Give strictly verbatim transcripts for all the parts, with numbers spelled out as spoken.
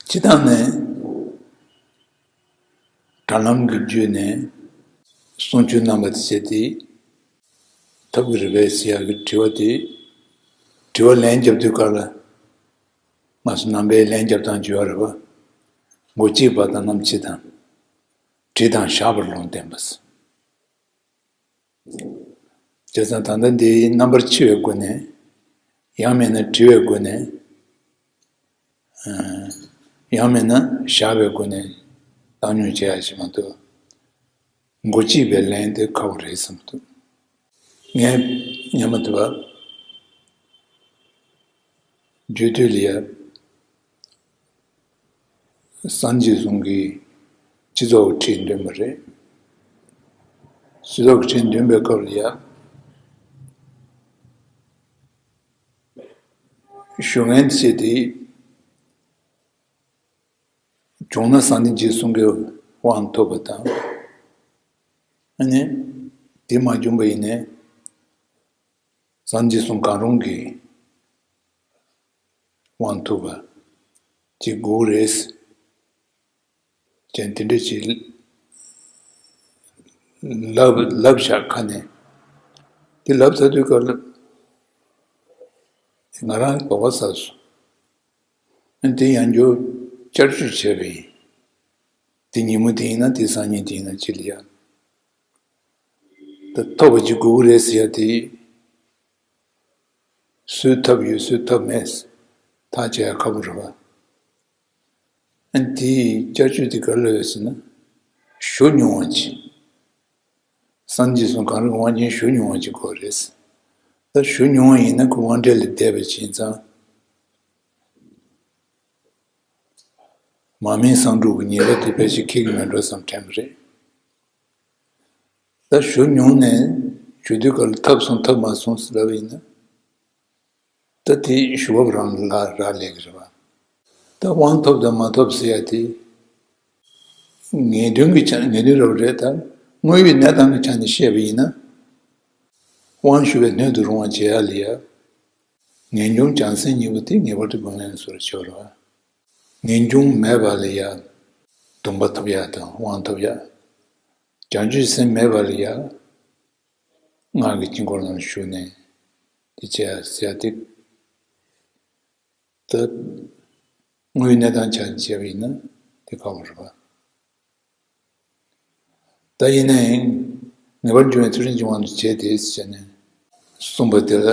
སྤྱིར་བཏང་ནས་དྲ་ལམ་གྱི་བརྒྱུད་ནས་གསུང་ཆོས་གནང་བ་དེ་བྱས་ཏེ། ཐབས་ཀྱི་རི་བལ་ཟེར་ཡག་གི་དྲི་བ་དེ། དྲི་བ་ལན་རྒྱབ་དུས་སྐབས་ལ། ང་ཚོ་ནང་པའི་ལན་རྒྱབ་སྟངས་བརྗོད་པ་རེད་པ། མགོ་གཅིག་པ་དང་ནམ་འཆི་དང་། བྲིས་དང་བཞག་པར་ལུང་བསྟན་པ། བྱས་ཙང་ད་ལྟ་འདི་རྣམ་པར་ཕྱེ་བའི་སྒོ་ནས། ཡང་མིན་ན་དྲི་བའི་སྒོ་ནས། ཡང་མིན་ན་བཞག་པའི་སྒོ་ནས་བཏང་སྙོམས་བྱེད་ཡག་ཞིག་མ་གཏོགས། མགོ་གཅིག་པའི་ལན་དེ་ཁག་པོ་རེད་བསམ་འདུག་ངས་སྔོན་མ་དེ་བར་རྒྱུད་སྟོད་ལ་ཡ། སངས་རྒྱས་གསུང་གི་སྤྱི་ཚོགས་ཁྲིད་འདོན་པ་རེད། སྤྱི་ཚོགས་ཁྲིད་འདོན་པའི་སྐབས་ལ་ཡ། ཞུ་མཁན་བྱས་ཏེ། བྱུང་ན་སངས་རྒྱས་གསུང་གི་དབང་ཐོབ་པ་དང་། ཨ་ནི། དེ་མ་བྱུང་པ་ཡིན་ནའི། སངས་རྒྱས་གསུང་གང་རུང་གི་དབང་ཐོབ་པ་ཅིག་དགོས་རེད། ཅན་དེ་འདྲ་ཅིག་ལབ་ལབ་བཞག་ཁ་ནས། དེ་ལབ་ཚར་དུས་སྐབས་ལ་ང་རང་དོགས་པ་ཟ་སོང་། དེ་ཡང་བསྐྱར་བཅོས་བྱས་པ་ཡིན། དེ་ཉིན་མོ་དེ་ཡིན་ན་དེ་སང་ཉིན་དེ་ཡིན་ན་ཅི་ལ་ཡ། ད་ཐོབ་པ་ཅིག་དགོས་ཀྱི་རེད་ཟེར་ཡ་དེ། སུས་ཐོབ་ཡོད་སུས་ཐོབ་མེད། ཐག་བཅད་ཡ་ཁག་པོ་རེད་པ། ཨ་ནི་དེའི་བསྐྱར་བཅོས་དེ་ག་རེ་ལབ་ཡོད་ཟེར་ན། ཞུ་མྱོང་བ་ཅིག་སངས་རྒྱས་གསུང་གང་རུང་དབང་ཆེན་ཞུ་མྱོང་བ་ཅིག་དགོས་རེད། ད་ཞུ་མྱོང་བ་ཡིན་ན་ཁོ་དབང་གྲལ་ལ་བསྡད་པ་ཅིག་ཡིན་ཙང་། མ་སྨིན་སང་ཕྲུག་གི་ཉེས་པ་དེ་ཕལ་ཆེར་འཁེལ་གི་མེད་འགྲོ་བསམ་དྲན་པ་རེད། ད་ཞུ་མྱོང་ནས་ཞུ་དུས་སྐབས་ལ་ཐོབ་སོང་ཐོབ་མ་སོང་ཟེར་ལབ་པ་ཡིན་ན། ད་དེ་ཞུ་བ་རང་ལ་རག་ལས་ཀྱི་རེད་པ། ད་དབང་ཐོབ་དང་མ་ཐོབ་ཟེར་ཡ་དེ། ངེས་དོན་གྱི་ཆ་ངེས་དོན་རབ་རེད་ད། དངོས་ཡོད་གནས་སྟངས་ཀྱི་ཆ་ནས་བཤད་པ་ཡིན་ན། དབང་ཞུ་བའི་སྣོད་དུ་རུང་བ་བྱེད་ཡ་ལ་ཡ། ངེས་འབྱུང་བྱང་སེམས་གཉིས་པོ་དེ་ངེས་པར་དུ་སྒོམ་ལེན་སོར་ཆོད་རོགས། ངེས་འབྱུང་མེད་པ་ལ་ཡ། སྡོམ་པ་ཐོབ་ཡ་དང་དབང་ཐོབ་ཡ། བྱང་ཆུབ་སེམས་མེད་པ་ལ་ཡ། སྔགས་ཀྱི་དཀྱིལ་འཁོར་ནང་ཞུགས་ནས་དེ་བྱས་ཟེར་ཏེ། ད་དངོས་གནས་སྟངས་ཆ་བྱས་པ་ཡིན་ན་དེ་ཁག་པོ་རེད་པ། ད་ཡིན་ནའང་ངེས་པར་འབྱུང་བའི་ཚུལ་ཁྲིམས་ཀྱི་དབང་དུ་བྱས་ཏེ་ཟེར་ནས་གསུངས་པ་དེ་ལ།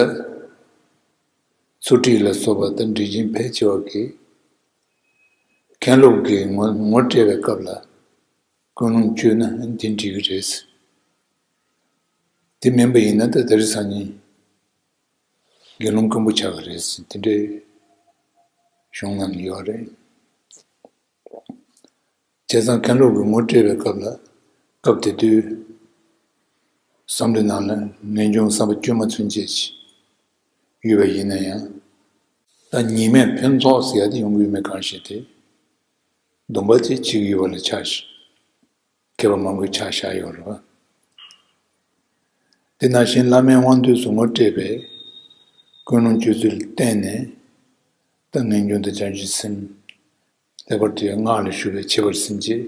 ཚུལ་ཁྲིམས་ལ་སོགས་པ་དང་འགྲེལ་ཆེན་ཕལ་ཆེ་བ་གིས་མཁན་སློབ་ཀྱིས་ངོ་ངོ་སྤྲད་པའི་སྐབས་ལ། ཀུན་སློང་བཅོས་ན་འདི་འགྲིག་གི་རེད། དེ་མིན་པ་ཡིན་ན་ད་དེ་རིང་སང་ཉིན་དགེ་སློང་རྐུན་པོ་ཆགས་ཀྱི་རེད་ཟེར་དེ་འདྲའི་གཞུང་ནང་ཡོད་རེད། བྱས་ཙང་མཁན་སློབ་ཀྱིས་ངོ་སྤྲད་པའི་སྐབས་ལ་སྐབས་དེ་དུས་བསམ་བློའི་ནང་ལ་ངེས་འབྱུང་བསམ་པ་བཅོས་མ་ཚུན་ཆད་ཅིག་ཡོད་པ་ཡིན་ན་ཡང་། ད་ཉེས་མེད་ཕུན་ཚོགས་ཟེར་ཡ་དེ་ཡོང་གི་ཡོད་མེད་གང་ཤེས་ཏེ། སྡོམ་པ་ཅིག་བྱེད་ཀྱི་ཡོད་པ་ལ་ཆགས་ཤིང་། མཁས་པ་མང་པོས་ཆ་བཞག་ཡོད་རེད་པ། དེ་ནང་བཞིན་བླ་མའི་དབང་དུས་སུ་ངོ་སྤྲད་པའི་ཀུན་སློང་བཅོས་ཚུལ་ལ་བརྟེན་ནས། ད་ངེས་འབྱུང་དང་བྱང་ཆུབ་སེམས། ལྷག་པར་དུ་ཡང་སྔགས་ལ་ཞུགས་པའི་ཁྱད་པར་སེམས་བསྐྱེད།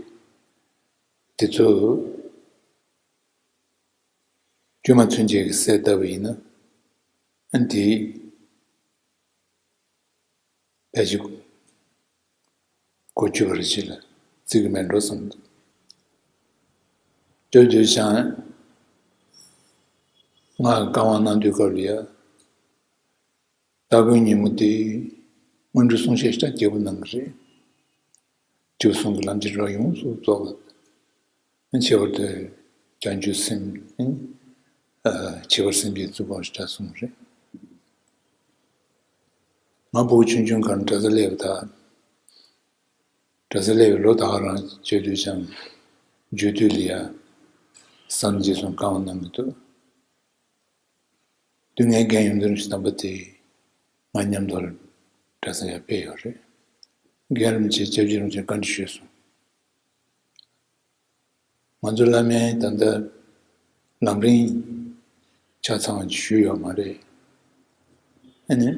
དེ་ཚོ་བཅོས་མ་ཚུན་ཆད་ཀྱི་གསལ་བཏབ་པ་ཡིན་ན། ཨ་ནི་དེ། ཕལ་ཆེར་གོ་ཆོད་པ་རེ་ཞིག་ལ་བརྩི་གི་མེད་འགྲོ་བསམ་འདུག་ཅོ་ཅོ་ཅང་། ང་བཀའ་དབང་གནང་དུས་སྐབས་ལ་ཡ། སྟ་གོན་ཉིན་མོ་དེ་སྔོན་འགྲོ་གསུང་བཤད་ཞེ་དྲག་རྒྱས་པོ་གནང་གི་རེད། སྤྱིར་གསུང་གི་ལམ་གྱི་རོ་ཡོངས་སུ་རྫོགས་པ། ཁྱད་པར་དུ་བྱང་ཆུབ་སེམས། ཨ། ཁྱད་པར་སེམས་བསྐྱེད་བརྩི་བ་ཞེ་དྲག་གསུངས་རེད། ང་ཕྲུ་གུ་ཆུང་ཆུང་སྒང་གྲྭ་ས་སླེབས་པ་དང་། གྲྭ་ས་སླེབས་པའི་ལོ་ད་ག་རང་བྱེད་དུས་ཀྱང་རྒྱུད་སྟོད་ལ་ཡ་སངས་རྒྱས་གསུང་བཀའ་དབང་གནང་གི་འདུག་དུས་ངའི་རྒན་ཡོན་ཏན་རིན་པོ་ཆེ་དམ་པ་དེ་ང་མཉམ་དུ་གྲྭ་ས་ཡར་ཕེབས་ཡོད་རེད། རྒན་རིན་པོ་ཆེ་སྐྱབས་རྗེ་རིན་པོ་ཆེ་བཀའ་འདྲི་ཞུས་སོང་། ང་ཚོ་བླ་མའི་ད་ལྟ་ལམ་རིམ་ཆ་ཚང་ཞུས་ཡོད་མ་རེད། ཨ་ནི་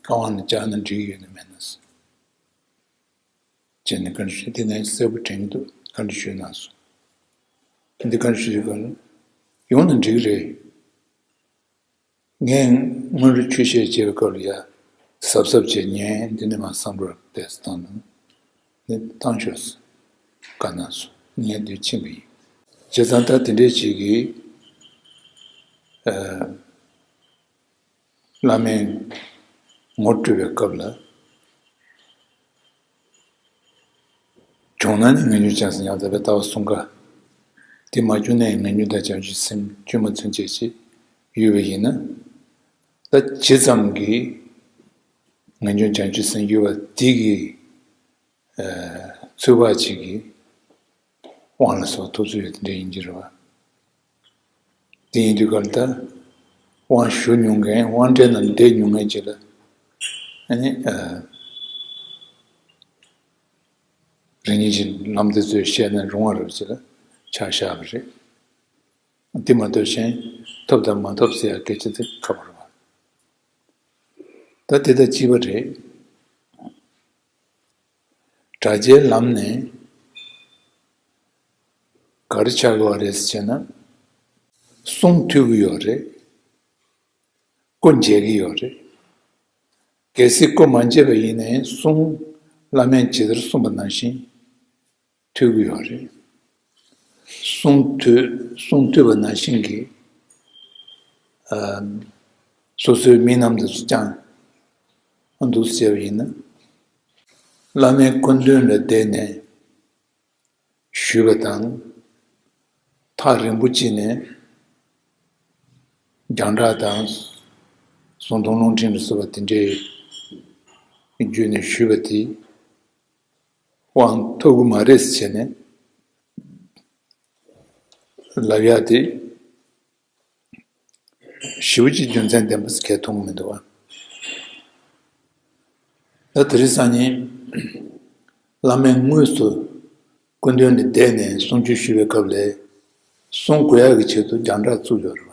བཀའ་དབང་ནི་བཅར་ན་འགྲིག་ཡོད་ན་མེད་ན། བྱས་ནས་བཀའ་འདྲི་ཞུས། དེ་ནས་གསལ་པོ་དྲན་གྱི་འདུག་བཀའ་འདྲི་ཞུས་གནང་སོང་། འདི་བཀའ་འདྲི་ཞུས་དུས་ག་ལ་ཡོང་ན་འགྲིག་གི་རེད། ངས་སྔོན་རོལ་ཆོས་བཤད་བྱེད་པའི་སྐབས་ལ་ཡ་གཟབ་གཟབ་བྱས་ཉན། འདི་ནས་མར་བསམ་བློ་བཏང་སྟེ་བཏང་འདུག་ནི་བཏང་ཤོག་བཀའ་གནང་སོང་། ངས་འདི་ཕྱིན་པ་ཡིན། བྱས་ཙང་ད་དེ་འདྲས་ཅིག་གིས་ཨ། བླ་མས་ངོ་སྤྲོད་པའི་སྐབས་ལ། བྱུང་ན་ནི་ངེས་འབྱུང་བྱང་སེམས་ཡང་དག་པའི་ལྟ་བ་གསུམ་ཀ། དེ་མ་བྱུང་ན་ཡང་ངེས་འབྱུང་དང་བྱང་ཆུབ་སེམས་བཅོས་མ་ཚུན་ཆད་ཅིག་ཡོད་པ་ཡིན་ན། ད་ཇི་ཙམ་གྱིས་ངེས་འབྱུང་བྱང་ཆུབ་སེམས་ཡོད་པ་དེ་གིས་ཨ། ཚོད་དཔག་ཅིག་གིས་དབང་ལ་སོགས་ཐོབ་ཚུལ་ཡོད་དེ་འདྲ་ཡིན་གྱི་རེད་བ། དེ་ཡིན་དུས་ག་ལ་ད་དབང་ཞུ་མྱོང་མཁན། དབང་གྲལ་ནང་བསྡད་མྱོང་མཁན་ཅིག་ལ་ཨ་ནི་ཨ། རེ་གཉིས་ཀྱི་ལམ་དེ་ཚོས་བཤད་ན་རུང་བ་རེད་ཅིག་ལ་ཆ་བཞག་པ་རེད། དེ་མ་གཏོགས་གཞན་ཐོབ་དང་མ་ཐོབ་ཟེར་ཡ་སྐད་ཆ་དེ་ཁག་པོ་རེད་བ། ད་དེ་དང་གཅིག་པ་རེད། དྲ་རྒྱའི་ལམ་ནས་ག་རེ་ཆགས་ཀྱི་ཡོད་རེད་ཟེར་ན། གསུང་ཐོས་ཀྱི་ཡོད་རེད། སྐུ་མཇལ་གྱི་ཡོད་རེད། གལ་སྲིད་སྐུ་མ་མཇལ་བ་ཡིན་ནའི་གསུང་བླ་མས་ཇི་ལྟར་གསུངས་པ་ནང་བཞིན་ཐོས་ཀྱི་ཡོད་རེད། གསུང་ཐོས། གསུང་ཐོས་པ་ནང་བཞིན་གྱི་ཨ། སོ་སོའི་མིག་རྣམ་དེ་ཚོ་བཅངས་འདུག་ཟེར་བ་ཡིན་ན། བླ་མའི་སྐུ་མདུན་ལ་བསྡད་ནས་ཞུས་པ་དང་། ཐག་རིང་པོ་གཅིག་ནས་རྒྱང་བསྒྲགས་དང་། ཟུང་དུ་རླུང་འཕྲིན་ལ་སོགས་པ་དེ་འདྲའི་བརྒྱུད་ནས་ཞུས་པ་དེ་དབང་ཐོབ་ཀྱི་མ་རེད་ཟེར་ནས་ལབ་ཡག་དེ། ཞེ་པོ་ཅིག་རྒྱུ་མཚན་ལྡན་པ་ཞིག་གང་ཡང་མཐོང་གི་མི་འདུག་བ། ད་དེ་རིང་སང་ཉིན་བླ་མས་དངོས་སུ་སྐུ་མདུན་ལ་བསྡད་ནས་གསུང་ཆོས་ཞུ་བའི་སྐབས་ལ་གསུང་དགོས་ཡག་གི་ཆེད་དུ་རྒྱང་བསྒྲགས་བཙུགས་ཡོད་རེད་བ།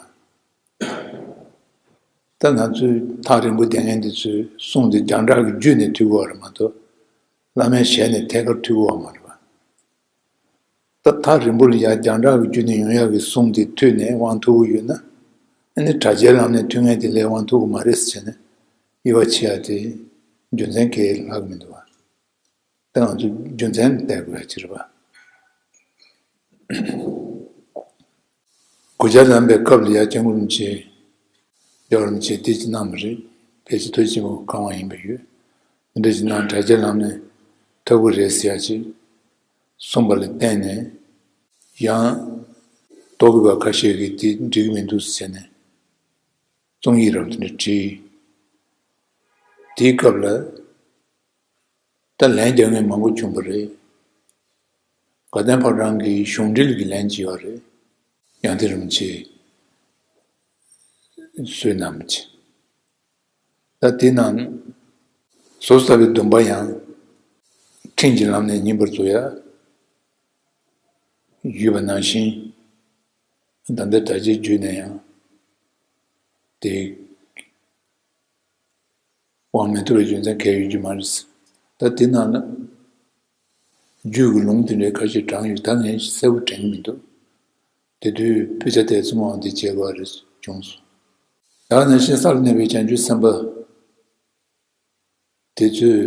ད་ང་ཚོའི་ཐག་རིང་པོ་བསྡད་མཁན་འདི་ཚོས་གསུང་དེ་རྒྱང་བསྒྲགས་ཀྱི་བརྒྱུད་ནས་ཐོས་ཀྱི་ཡོད་རེད་མ་གཏོགས། བླ་མའི་ཞལ་ནས་ཐད་ཀར་ཐོས་ཀྱི་ཡོད་མ་རེད་བ། ད་ཐག་རིང་པོ་ལ་ཡ་རྒྱང་བསྒྲགས་ཀྱི་བརྒྱུད་ནས་ཡོང་ཡག་གི་གསུང་དེ་ཐོས་ནས་དབང་ཐོབ་ཀྱི་ཡོད་ན། ཨ་ནི་དྲ་རྒྱའི་ལམ་ནས་ཐོས་མཁན་དེ་ལས་དབང་ཐོབ་ཀྱི་མ་རེད་ཟེར་ནས་དབྱེ་བ་ཕྱེ་ཡག་དེ་རྒྱུ་མཚན་གང་ཡང་ལྷག་མི་འདུག་བ། ད་ང་ཚོ་རྒྱུ་མཚན་བལྟ་དགོས་ཡག་ཅིག་རེད་བ། གུ་ཇ་ལམ་པའི་སྐབས་ལ་ཡ་སྐྱབས་མགོན་རིན་པོ་ཆེ། རྒྱལ་བ་རིན་པོ་ཆེས་དེ་ཅིག་གནང་བ་རེད། ཕལ་ཆེར་ཐུགས་རྗེ་ཆེན་པོ་བཀའ་དབང་ཡིན་པ་ཡོད། འདི་འདྲ་ཞིག་གནང་། དྲ་རྒྱའི་ལམ་ནས་ཐོབ་ཀྱི་རེད་ཟེར་ཡག་ཅིག་གསུངས་པ་ལ་བརྟེན་ནས། ཡང་རྟོག་གེ་པ་ཁ་ཤས་ཀྱིས་དེ་འགྲིག་གི་མི་འདུག་ཟེར་ནས་རྩོམ་ཡིག་རབ་དེ་འདྲ་བྲིས། དེའི་སྐབས་ལ་ད་ལན་རྒྱག་མཁན་མང་པོ་བྱུང་བ་རེད། དགའ་ལྡན་ཕོ་བྲང་གི་གཞུང་འབྲེལ་གྱི་ལན་ཅིག་ཡོད་རེད། ཡང་ཏི་རིན་པོ་ཆེས་བསོད་ནམས་ཆེ། ད་དེ་ནང་ཟོར་ཟ་བའི་སྡོམ་པ་ཡང་ཁྲིམས་ཀྱི་ལམ་ནས་ཉན་པར་བཟོ་ཡ་ཡོད་པ་ནང་བཞིན། ད་ལྟ་དྲ་རྒྱའི་བརྒྱུད་ནས་ཡང་དེ་དབང་མི་ཐོབ་པའི་རྒྱུ་མཚན་གང་ཡང་ཡོད་ཀྱི་མ་རེད། ད་དེ་ནང་ན་རྒྱུད་ཀྱི་ལུང་དེ་འདྲའི་ཁ་ཤས་དྲངས་ཡོད། ད་ངས་གསལ་པོ་དྲན་གྱི་མི་འདུག་དེ་དུས་དཔེ་ཆ་དེ་ཚོ་མང་དེ་བྱས་པ་རེ་བྱུང་སོང་། ད་ནང་བཞིན་ས་ལ་གནས་པའི་བྱང་ཆུབ་སེམས་དཔའ་དེ་ཚོས་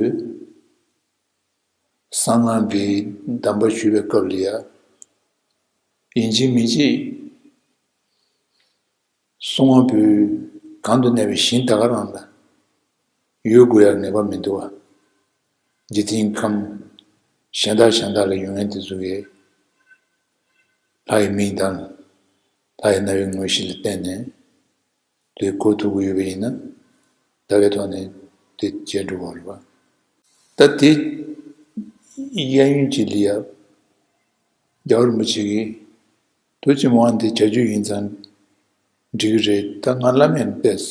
གསང་སྔགས་ཀྱི་གདམས་པ་ཞུ་བའི་སྐབས་ལ་ཡ། ཡིན་གཅིག་མིན་གཅིག་གསང་བ་པོའི་གང་དུ་གནས་པའི་ཞིང་དེ་ག་རང་ལ་ཡོད་དགོས་ཡ་ངེས་པ་མི་འདུག་བ། འཇིག་རྟེན་ཁམས་གཞན་དག་གཞན་དག་ལ་ཡོད་མཁན་དེ་ཚོ་གིས་ལྷ་ཡི་མིང་དང་ལྷ་ཡི་རྣ་བའི་ངོ་ཤེས་ལ་བརྟེན་ནས་དེ་གོ་ཐུབ་ཀྱི་ཡོད་པ་ཡིན་ན། ལྟ་བའི་ཐོག་ནས་དེ་བྱས་འགྲོ་དགོས་རེད་བ། ད་དེ་གཡས་གཡོན་གཅིག་ལ་ཡ། རྒྱལ་བ་རིན་པོ་ཆེ་གིས་ཐུགས་རྗེ་མོ་འདི་བྱ་རྒྱུ་ཡིན་ཙང་འགྲིག་གི་རེད། ད་ང་བླ་མས་བལྟས།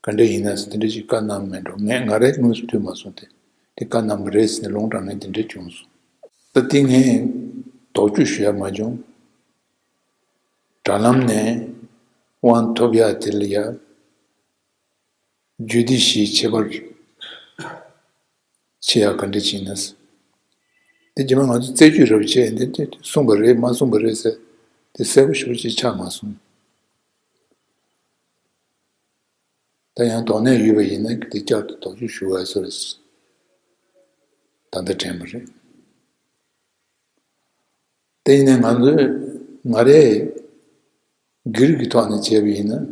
ག་འདྲ་ཡིན་ན་ཟེར་དེ་འདྲ་ཞིག་བཀའ་གནང་མེད་འགྲོ། ངས་ང་རས་དངོས་སུ་ཐོས་མ་སོང་སྟེ། དེ་བཀའ་གནང་བ་རེད་ཟེར་ནས་ལུང་དྲངས་མཁན་དེ་འདྲ་བྱུང་སོང་། ད་དེ་ངས་དོགས་གཅོད་ཞུ་ཡ་མ་བྱུང་། དྲ་ལམ་ནས་དབང་ཐོབ་ཡ་དེ་ལ་ཡ། རྒྱུད་སྡེ་བཞིའི་ཁྱད་པར་ཕྱེ་ཡག་ག་འདྲ་ཅིག་ཡིན་ན། དེ་རྗེས་མ་ང་ཚོ་རྩད་གཅོད་རབ་བྱས་འདི་འདི་གསུངས་པ་རེད་མ་གསུངས་པ་རེད་ཟེར་དེ་གསལ་པོ་ཞེ་པོ་ཅིག་ཆགས་མ་སོང་། ད་ཡང་དོགས་གནས་ཡོད་པ་ཡིན་ན་དེ་བསྐྱར་དུ་དོགས་གཅོད་ཞུ་བ་སོགས་ད་ལྟ་དྲན་པ་རེད། དེ་ཡིན་ནའི་ང་ཚོས་ང་རས་སྒེར་གྱི་ཐོག་ནས་བྱས་པ་ཡིན་ན།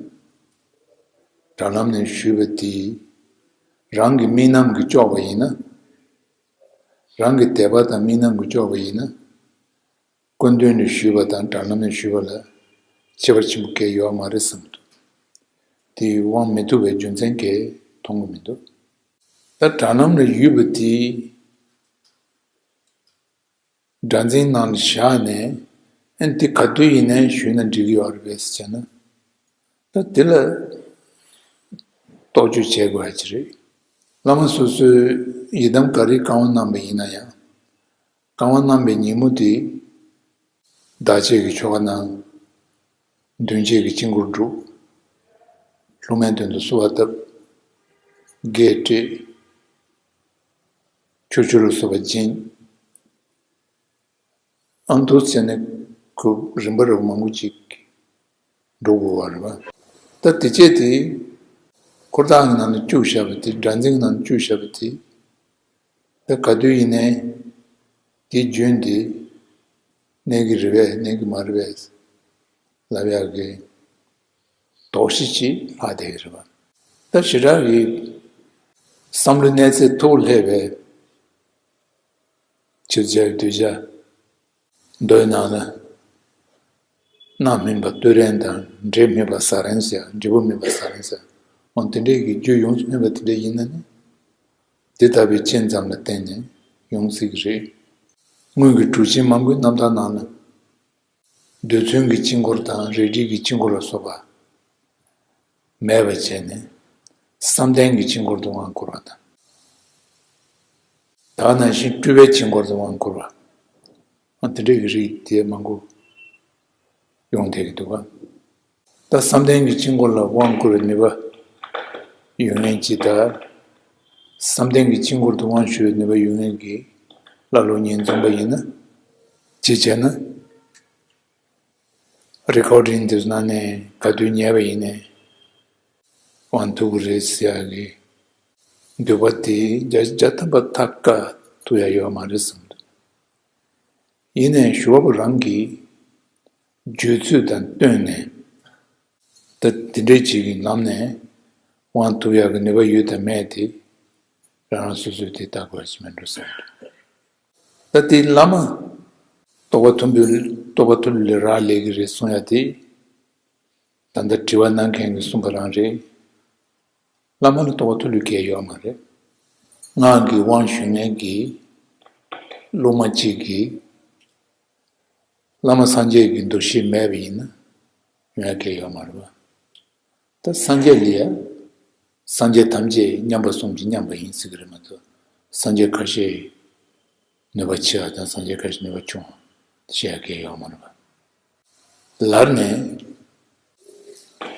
དྲ་ལམ་ནས་ཞུས་པ་དེ་རང་གི་དམིགས་རྣམ་གྱིས་ལྕོགས་པ་ཡིན་ན། རང་གི་དད་པ་དང་དམིགས་རྣམ་གྱིས་ལྕོགས་པ་ཡིན་ན། སྐུ་མདུན་ནས་ཞུས་པ་དང་དྲ་ལམ་ནས་ཞུས་པ་ལ་ཁྱད་པར་ཆེན་པོ་གང་ཡང་ཡོད་མ་རེད་བསམ་འདུག་དེ་དབང་མི་ཐུབ་པའི་རྒྱུ་མཚན་གང་ཡང་མཐོང་གི་མི་འདུག་ད་དྲ་ལམ་ལ་ཡོད་པ་དེ། སྒྲ་འཛིན་ནང་ལ་བཞག་ནས་ཨ་ནི་དེ་ག་དུས་ཡིན་ནའི་ཞུས་ན་འགྲིག་གི་ཡོད་རེད་པས་ཟེར་ན། ད་དེ་ལ་རྟོག་དཔྱོད་བྱེད་དགོས་ཡ་ཅིག་རེད། བླ་མ་སོ་སོས་ཡི་དམ་ག་རེ་བཀའ་དབང་གནང་པ་ཡིན་ན་ཡང་བཀའ་དབང་གནང་པའི་ཉིན་མོ་དེ་བདག་བསྐྱེད་ཀྱི་ཆོ་ག་གནང་། མདུན་བསྐྱེད་ཀྱི་དཀྱིལ་འཁོར་བསྒྲུབ། སློབ་མའི་དོན་དུ་གསོལ་བ་བཏབ། བགེགས་བསྐྲད། ཆོ་འཕྲུལ་ལ་སོགས་པ་སྦྱིན། ཨ་འདུག་བྱས་ནས་ཁོ་རིམ་པ་རབ་མང་པོ་ཅིག་འགྲོ་དགོས་པ་རེད་པ། ད་དེ་བྱས་ཏེ་འཁོར་ཐག་གི་ནང་དུ་བཅུག་བཞག་པ་དེ་སྒྲ་འཛིན་གྱི་ནང་དུ་བཅུག་བཞག་པ་དེ་ད་ག་དུས་ཡིན་ནའི་དེ་རྒྱུན་དེ་གནས་ཀྱི་རེད་པས་གནས་ཀྱི་མ་རེད་པས་ལབ་ཡག་གི་དོགས་གཞི་ཅིག་ལྷག་བསྡད་ཀྱི་རེད་པ། ད་ཞེ་དྲག་གི་བསམ་བློའི་གནས་ཚད་མཐོ་སླེབས་པའི་ཕྱིར་བྱ་བའི་གདུལ་བྱ། མདོའི་ནང་ལ། རྣམ་སྨིན་པ་ཏུ་རེན་དང་འབྲས་སྨིན་པ་ཟ་རེན་ཟེར་ཡ་འབྲས་བུ་སྨིན་པ་ཟ་རེན་ཟེར་ཡ། འོ་དེ་འདྲས་ཀྱི་རྒྱུ་ཡོངས་སུ་སྨིན་པ་དེ་འདྲས་ཡིན་ན་ནི། དེ་ལྟ་བུའི་རྐྱེན་ཙམ་ལ་བརྟེན་ནས་ཡོང་སྲིད་ཀྱི་རེད། སྔོན་གྱི་གྲུབ་ཆེན་མང་པོའི་རྣམ་ཐར་ནང་ལ། རྡུལ་ཚོན་གྱི་དཀྱིལ་འཁོར་དང་རལ་གྲིའི་དཀྱིལ་འཁོར་ལ་སོགས་པ། མེད་པ་བྱས་ནས། བསམ་གཏན་གྱི་དཀྱིལ་འཁོར་དུ་དབང་བསྐུར་བ་དང་། ད་ག་ནང་བཞིན་སྤྲུལ་པའི་དཀྱིལ་འཁོར་དུ་དབང་བསྐུར་བ། ཨ་དེ་འདྲའི་རིགས་དེ་མང་པོ་ཡོང་བསྡད་ཀྱི་འདུག་ག་ད་བསམ་གཏན་གྱི་དཀྱིལ་འཁོར་ལ་དབང་བསྐུར་བའི་ནུས་པ་ཡོད་མཁན་ཅིག་དང་། བསམ་གཏན་གྱི་དཀྱིལ་འཁོར་དུ་དབང་ཞུ་བའི་ནུས་པ་ཡོད་མཁན་གྱི་བླ་སློབ་གཉིས་འཛོམས་པ་ཡིན་ན། ཅི་བྱས་ན། རི་ཀོར་ཌིང་དེ་ནང་ནས་ག་དུས་ཉན་པ་ཡིན་ནའི་དབང་ཐོབ་ཀྱི་རེད་ཟེར་ཡག་གི་འདོད་པ་དེ་བརྒྱ་ཆ་བརྒྱ་ཐམ་པ་ཐག་བཀག་ཐུབ་ཡ་ཡོད་མ་རེད་བསམ་འདུག་ཡིན་ནའི་ཞུ་བ་པོ་རང་གིས་བརྗོད་ཚུལ་དང་བསྟུན་ནས་ད་དེ་འདྲའི་ཅིག་གི་ལམ་ནས་དབང་ཐོབ་ཡག་གི་ནུས་པ་ཡོད་དམ་མེད་དེ་རང་རང་སོ་སོས་དེ་བལྟ་དགོས་ཀྱི་མིན་འགྲོ་བསམ་འདུག་ད་དེ་བླ་མ་རྟོགས་པ་མཐུན་པོའི་རྟོགས་པ་མཐུན་ལས་རག་ལས་ཀྱི་རེད་གསུང་ཡ་དེ། ད་ལྟ་དྲི་བ་གནང་མཁན་གྱིས་གསུངས་པ་རང་རེད། བླ་མ་ལ་རྟོགས་པ་མཐུན་ལུགས་གལ་ཡོད་མ་རེད། སྔགས་ཀྱི་དབང་ཞུ་མཁན་གྱི་སློབ་མ་གཅིག་གིས་བླ་མ་སངས་རྒྱས་ཀྱི་འདུ་ཤེས་མེད་པ་ཡིན་ན་ཡོང་ཡ་གལ་ཡོད་མ་རེད་པ། ད་སངས་རྒྱས་ལ་ཡ། སངས་རྒྱས་ཐམས་ཅད་མཉམ་པ་གསུམ་གྱིས་མཉམ་པ་ཡིན་ཟེར་གྱི་རེད་མ་གཏོགས། སངས་རྒྱས་ཁ་ཤས་ནུས་པ་ཆེ་བ་དང་སངས་རྒྱས་ཁ་ཤས་ནུས་པ་ཆུང་བ་བཤད་ཡ་གལ་ཡོད་མ་རེད་པ། ལར་ནས་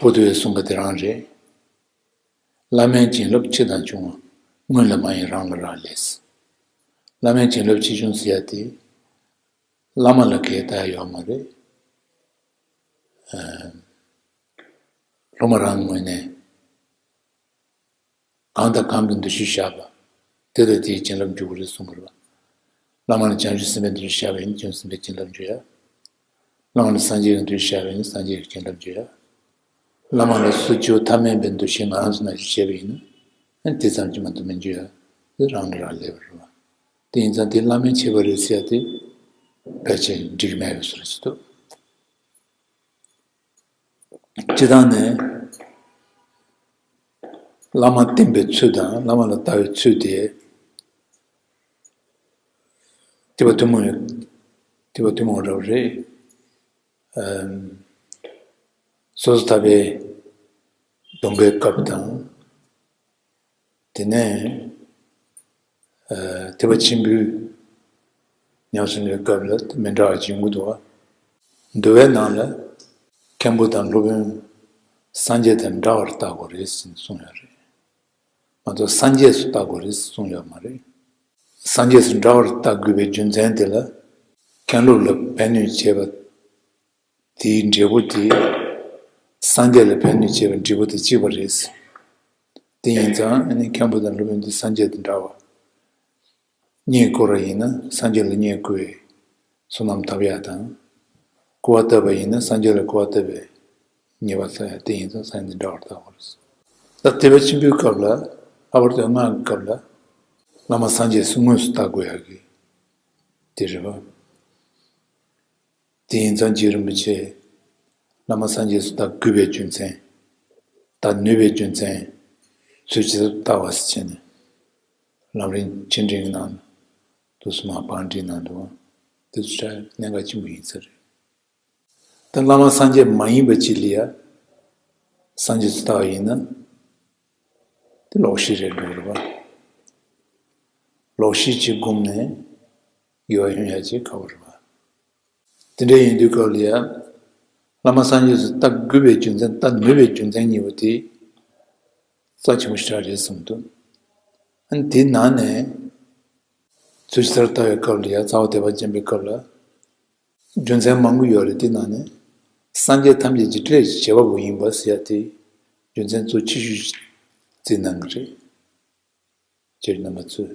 པོ་ཏི་བས་གསུངས་པ་དེ་རང་རེད། བླ་མའི་བྱིན་རླབས་ཆེ་དང་ཆུང་བ་སྔོན་ལ་མ་ཡིན་རང་ལ་རག་ལས། བླ་མའི་བྱིན་རླབས་ཆེ་ཆུང་ཟེར་ཡ་དེ་བླ་མ་ལ་གལ་ལྟ་ཡ་ཡོད་མ་རེད། སློབ་མ་རང་ངོས་ནས་གང་དང་གང་གི་འདུ་ཤེས་བཞག་པ། དེ་དང་དེའི་བྱིན་རླབས་འཇུག་གི་རེད་གསུང་གི་རེད་པ། བླ་མ་ལ་བྱང་ཆུབ་སེམས་དཔའི་འདུ་ཤེས་བཞག་པ་ཡིན་ན་བྱང་ཆུབ་སེམས་དཔའི་བྱིན་རླབས་འཇུག་ཡ། བླ་མ་ལ་སངས་རྒྱས་ཀྱི་འདུ་ཤེས་བཞག་པ་ཡིན་ན་སངས་རྒྱས་ཀྱི་བྱིན་རླབས་འཇུག་ཡ། བླ་མ་ལ་སུ་སྐྱེ་བོ་ཐ་མལ་པའི་འདུ་ཤེས་ང་རང་ཚོ་ནང་བཞིན་བྱས་པ་ཡིན་ན། ཨ་ནི་དེ་ཙམ་གྱིས་མ་གཏོགས་མི་འཇུག་ཡ། དེ་རང་ལ་རག་ལས་པ་རེད་པ། དེ་ཡིན་ཙང་དེ་བླ་མའི་ཁྱད་པར་རེད་ཟེར་ཡ་དེ་ཕལ་ཆེར་འགྲིག་མེད་པའི་བཟོ་འདྲ་ཞིག་འདུག་སྤྱིར་བཏང་ནས་བླ་མ་བསྟེན་པའི་ཚུལ་དང་བླ་མ་ལ་ལྟ་བའི་ཚུལ་དེ་ཐེག་པ་ཐུན་མོང་ཡོད། ཐེག་པ་ཐུན་མོང་རབ་རེད། ཨམ། སོ་སོ་ཐར་པའི་སྡོམ་པའི་སྐབས་དང་། དེ་ནས་ཨ་ཐེག་པ་ཆེན་པོའི་ཉམས་སུ་ལེན་སྐབས་ལ་མི་འདྲ་བ་ཅིག་ཡོང་གི་འདུག་བ། འདུལ་བའི་ནང་ལ་མཁན་པོ་དང་སློབ་དཔོན་སངས་རྒྱས་དང་འདྲ་བར་བལྟ་དགོས་རེད་ཟེར་ནས་གསུངས་ཡོད་རེད། མ་གཏོགས་སངས་རྒྱས་སུ་བལྟ་དགོས་རེད་ཟེར་གསུངས་ཡོད་མ་རེད། སངས་རྒྱས་སུ་འདྲ་བར་བལྟ་དགོས་པའི་རྒྱུ་མཚན་དེ་ལ། མཁན་སློབ་ལ་ཕན་གནོད་བྱེད་པ་དེའི་འབྲས་བུ་དེ། སངས་རྒྱས་ལ་ཕན་གནོད་བྱེད་པའི་འབྲས་བུ་དེ་གཅིག་པ་རེད། དེ་ཡིན་ཙང་ཨ་ནི་མཁན་པོ་དང་སློབ་དཔོན་དེ་སངས་རྒྱས་དང་འདྲ་བ། བསྙེན་བཀུར་བ་ཡིན་ན་སངས་རྒྱས་ལ་བསྙེན་བཀུར་བའི་བསོད་ནམས་ཐོབ་ཡག་དང་། སྐུར་བ་བཏབ་པ་ཡིན་ན་སངས་རྒྱས་ལ་སྐུར་བ་བཏབ་པའི་ཉེས་པ་སེལ་ཡག་དེ་ཡིན་ཙང་སངས་རྒྱས་དང་འདྲ་བར་བལྟ་དགོས་རེད། ད་དེ་བ་ཆེན་པོའི་སྐབས་ལ། ལྷག་པར་དུ་སྔགས་ཀྱི་སྐབས་ལ། བླ་མ་སངས་རྒྱས་སུ་དངོས་སུ་བལྟ་དགོས་ཡག་གི་དེ་རེད་བ། དེ་ཡིན་ཙང་རྗེ་རིན་པོ་ཆེས་བླ་མ་སངས་རྒྱས་སུ་བལྟ་དགོས་པའི་རྒྱུ་མཚན། བལྟ་ནུས་པའི་རྒྱུ་མཚན། ཚུལ་ཇི་ལྟར་བལྟ་བ་ཟེར་བྱས་ནས། ལམ་རིམ་ཆེ་འབྲིང་གི་ནང་དུ་སུ་མ་བང་བྲིས་གནང་འདུག་དེ་ཚོ་གནད་འགག་ཆེན་པོ་ཡིན་ས་རེད། ད་བླ་མ་སངས་རྒྱས་མ་ཡིན་པ་ཅིག་ལ་ཡ། སངས་རྒྱས་སུ་བལྟ་བ་ཡིན་ན། དེ་ལོག་ཤེས་རེད་འགྲོ་རེད་བ། ལོག་ཤེས་ཀྱི་སྒོ་ནས་དགེ་བ་ཡོང་ཡག་ཅིག་དཀའ་བ་རེད་བ། དེ་འདྲ་ཡིན་དུས་སྐབས་ལ་ཡ། བླ་མ་སངས་རྒྱས་སུ་བལྟ་དགོས་པའི་རྒྱུ་མཚན་བལྟ་ནུས་པའི་རྒྱུ་མཚན་གཉིས་པོ་དེ། རྩ་ཆེན་པོ་ཞེ་དྲག་རེད་བསམ་འདུག་ཨ་ནི་དེའི་ནང་ནས། ཚུལ་ཇི་ལྟར་བལྟ་བའི་སྐབས་ལ་ཡ་རྩ་བ་དད་པ་ཅན་པའི་སྐབས་ལ། རྒྱུ་མཚན་མང་པོ་ཡོད་རེད། དེ་ནང་ནས། སངས་རྒྱས་ཐམས་ཅད་ཀྱི་ཕྲིན་ལས་ཀྱི་བྱེད་པ་པོ་ཡིན་པ་ཟེར་ཡ་དེ། རྒྱུ་མཚན་གཙོ་ཆེ་ཤོས་ཤིག་བརྩིས་གནང་གི་རེད། ཁྱེད་རྣམ་པ་ཚོས།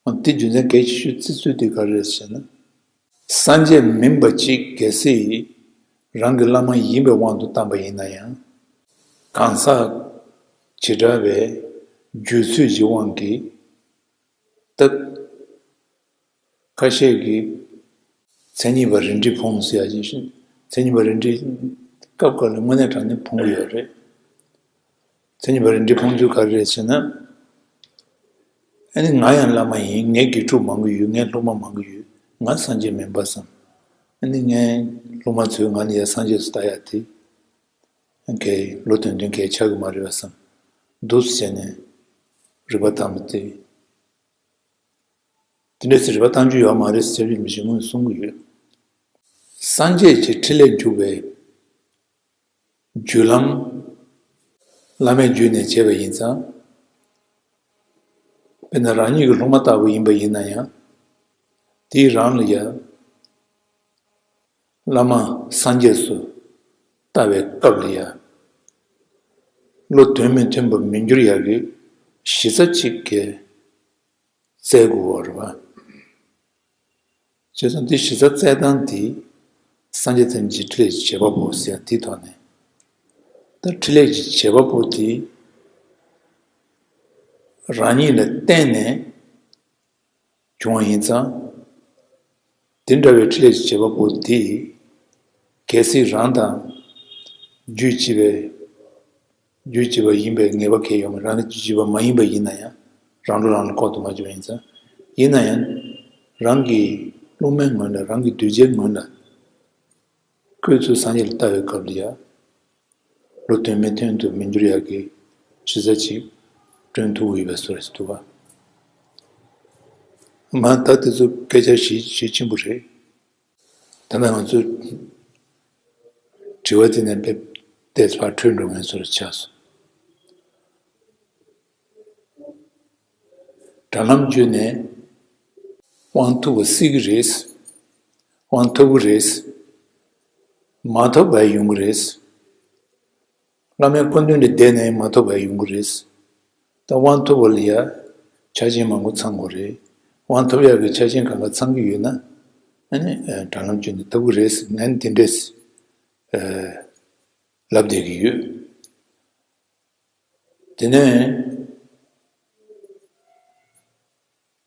འོ་དེ་རྒྱུ་མཚན་གལ་ཆེ་ཤོས་བརྩི་ཚུལ་དེ་ག་རེ་རེད་ཟེར་ན། སངས་རྒྱས་མིན་པ་ཅིག་གལ་སྲིད་རང་གི་བླ་མ་ཡིན་པའི་དབང་དུ་བཏང་པ་ཡིན་ན་ཡང་། གང་ཟག་བྱེ་བྲག་པའི་རྒྱུད་ཚོད་ཀྱི་དབང་གིས། ད། ཁ་ཤས་ཀྱིས། མཚན་ཉིད་པ་རིགས་འགྲེ་ཕུང་ཟེར་ཡ་ཅིག་བཞིན། མཚན་ཉིད་པ་རིགས་འགྲེ། སྐབས་འགའ་ལ་དངོས་གནས་དྲང་གནས་ཕུང་གི་ཡོད་རེད། མཚན་ཉིད་པ་རིགས་འགྲེ་ཕུང་ཚུལ་ག་རེ་རེད་ཟེར་ན། ཨ་ནི་ང་ཡང་བླ་མ་ཡིན། ངའི་དགེ་ཕྲུག་མང་པོ་ཡོད། ངའི་སློབ་མ་མང་པོ་ཡོད། ང་སངས་རྒྱས་མིན་པ་བསམ། ཨ་ནི་ངའི་སློབ་མ་ཚོས་ང་ལ་ཡ་སངས་རྒྱས་སུ་ལྟ་ཡ་དེ། ངའི་བློ་དོན་མཐུན་གལ་ཆགས་ཀྱི་མ་རེད་པ་བསམ། འདུག་སེ་བྱས་ནས་རིག་པ་བཏང་བ་དེ། དེ་འདྲ་ཟེར་རིག་པ་བཏང་རྒྱུ་ཡོད་མ་རེད་ཟེར་བའི་མི་ཞིག་ངོས་གསུང་གི་ཡོད། སངས་རྒྱས་ཀྱི་ཕྲིན་ལས་འཇུག་པའི་རྒྱུ་ལམ། བླ་མའི་རྒྱུད་ནས་བྱས་པ་ཡིན་ཙང་། དཔེར་ན་རང་ཉིད་ཀྱི་སློབ་མ་ལྟ་བུ་ཡིན་པ་ཡིན་ན་ཡང་། དེའི་རང་ལ་ཡང་། བླ་མ་སངས་རྒྱས་སུ་ལྟ་བའི་སྐབས་ལ་ཡང་། བློ་དོན་མི་མཐུན་པ་མི་འགྱུར་ཡག་གི་གཞི་རྩ་གཅིག་གི་བཙལ་དགོས་པ་རེད་པ། བྱས་ཙང་འདི་གཞི་རྩ་བཙལ་སྟངས་འདི་སངས་རྒྱས་ཐམས་ཅད་ཀྱི་ཕྲིན་ལས་ཀྱི་བྱེད་པ་པོ་ཟེར་ཡ་འདིའི་ཐོག་ནས། ད་ཕྲིན་ལས་ཀྱི་བྱེད་པ་པོ་དེ་རང་ཉིད་ལ་བརྟེན་ནས་བྱུང་བ་ཡིན་ཙང་། དེ་འདྲ་བའི་ཕྲིན་ལས་ཀྱི་བྱེད་པ་པོ་དེ་གལ་སྲིད་རང་དང་རྒྱུད་གཅིག་པའི། རྒྱུད་གཅིག་པ་ཡིན་པའི་ངེས་པ་གང་ཡང་ཡོད་མ་རེད། རང་གི་རྒྱུད་གཅིག་པ་མ་ཡིན་པ་ཡིན་ན་ཡང་རང་བློ་རང་ལ་ཁོག་ཏུ་མ་གྱུར་པ་ཡིན་ཙང་། ཡིན་ན་ཡང་རང་གི་སློབ་མའི་ངོས་ནས། རང་གི་གདུལ་བྱའི་ངོས་ནས་ཁོས་ཚུར་སངས་རྒྱས་ལ་ལྟ་བའི་སྐབས་ལ་ཡང་བློ་དོན་མི་མཐུན་དུ་མི་འགྱུར་ཡག་གི་གཞི་རྩ་ཅིག་བསྐྲུན་ཐུབ་ཀྱི་ཡོད་པའི་བཟོ་འདྲ་ཞིག་འདུག་ག་མ་ད་དེ་ཚོ་སྐད་ཆ་ཞིག་ཞིག་ཆེན་པོ་རེད། ད་ནང་ང་ཚོས་དྲི་བ་དེ་ནས་དཔེ་ཏོག་ཙམ་ཕར་འཕྲོས་འགྲོ་མཁན་བཟོ་འདྲ་ཆགས་སོང་། དྲ་ལམ་བརྒྱུད་ནས་དབང་ཐོབ་པ་སྲིད་ཀྱི་རེད། དབང་ཐོབ་ཀྱི་རེད། མ་ཐོབ་པ་ཡོང་གི་རེད། བླ་མའི་སྐུ་མདུན་དུ་བསྡད་ནས་མ་ཐོབ་པ་ཡོང་གི་རེད། ད་དབང་ཐོབ་པ་ལ་ཡ་ཆ་རྐྱེན་མང་པོ་ཚང་དགོས་རེད། དབང་ཐོབ་ཡག་གི་ཆ་རྐྱེན་གང་ག་ཚང་གི་ཡོད་ན། ཨ་ནི་དྲ་ལམ་བརྒྱུད་ནས་ཐོབ་ཀྱི་རེད། ངས་འདི་འདྲས་ལབ་བསྡད་ཀྱི་ཡོད། དེ་ནས་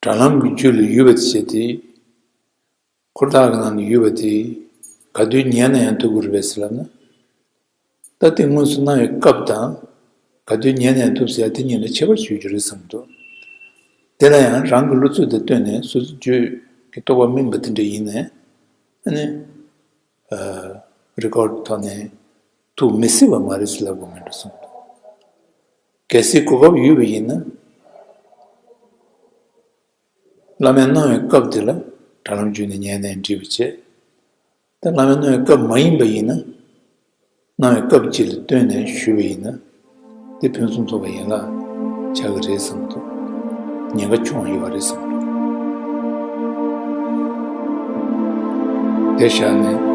དྲ་ལམ་གྱི་རྒྱུད་ལ་ཡོད་པ་བྱས་ཏེ། ཁོ་ཐག་གི་ནང་ནས་ཡོད་པ་དེ་ག་དུས་ཉན་ན་ཡང་ཐོབ་ཀྱི་རེད་པས་ཟེར་ལབ་ན། ད་དེ་དངོས་སུ་གནང་བའི་སྐབས་དང་། ག་དུས་ཉན་ན་ཡང་ཐོབ་ཟེར་ཡ་དེ་གཉིས་ལ་ཁྱད་པར་ཅིག་ཡོད་ཀྱི་རེད་བསམ་འདུག་དེ་ལ་ཡང་རང་གི་བློ་ཚོད་དང་བསྟུན་ནས་སོ་སོའི་རྒྱུད་ཀྱི་རྟོགས་པ་སྨིན་པ་དེ་འདྲ་ཡིན་ནའི། ཨ་ནི། རི་ཀོཌ་ཐོག་ནས་ཐུག་མི་སྲིད་པ་མ་རེད་ཟེར་ལབ་དགོས་མེད་འགྲོ་བསམ་འདུག་གལ་སྲིད་གོ་སྐབས་ཡོད་པ་ཡིན་ན། བླ་མས་གནང་བའི་སྐབས་དེ་ལ་དྲ་ལམ་བརྒྱུད་ནས་ཉན་ནས་འགྲིག་པ་བྱས། ད་བླ་མས་གནང་བའི་སྐབས་མ་ཡིན་པ་ཡིན་ན། གནང་བའི་སྐབས་ཅིག་ལ་བསྟུན་ནས་ཞུས་པ་ཡིན་ན། དེ་ཕུན་སུམ་ཚོགས་པ་ཡན་ལག་ཆགས་ཀྱི་རེད་བསམ་འདུག་ཉེན་ཁ་ཆུང་བ་ཡོད་པ་རེད་བསམ་འདུག་དེ་བཞག་ནས།